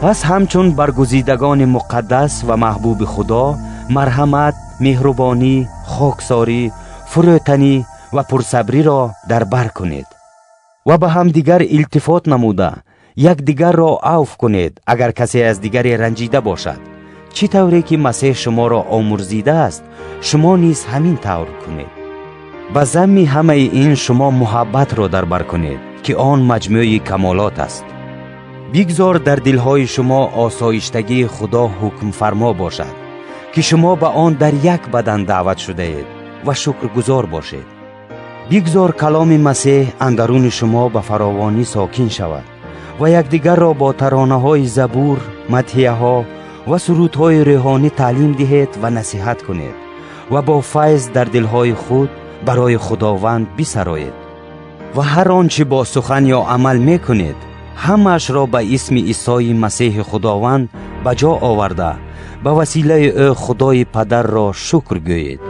Пас ҳамчун баргузидагони муқаддас ва маҳбуби Худо марҳамат, меҳрубонӣ, хоксорӣ, фурӯтанӣ ва пурсабриро дар бар кунед ва ба ҳамдигар илтифот намуда, якдигарро авф кунед, агар касе аз дигаре ранҷида бошад. Чӣ тавре ки Масеҳ шуморо омӯрзидааст, шумо низ ҳамин тавр кунед. Ба замми ҳамаи ин шумо муҳаббатро дар бар кунед, ки он маҷмӯи камолот аст. Бигзор дар дилҳои шумо осоиштагии Худо ҳукмфармо бошад, ки шумо ба он дар як бадан даъват шудаед, ва шукргузор бошед. Бигзор каломи Масеҳ андаруни шумо ба фаровонӣ сокин шавад ва якдигарро бо таронаҳои Забур, мадҳияҳо ва сурудҳои рӯҳонӣ таълим диҳед ва насиҳат кунед ва бо файз дар дилҳои худ барои Худованд бисароед. Ва ҳар он чӣ бо сухан ё амал мекунед, ҳамаашро ба исми Исои Масеҳи Худованд ба ҷо оварда, ба василаи ӯ Худои Падарро шукр гӯед.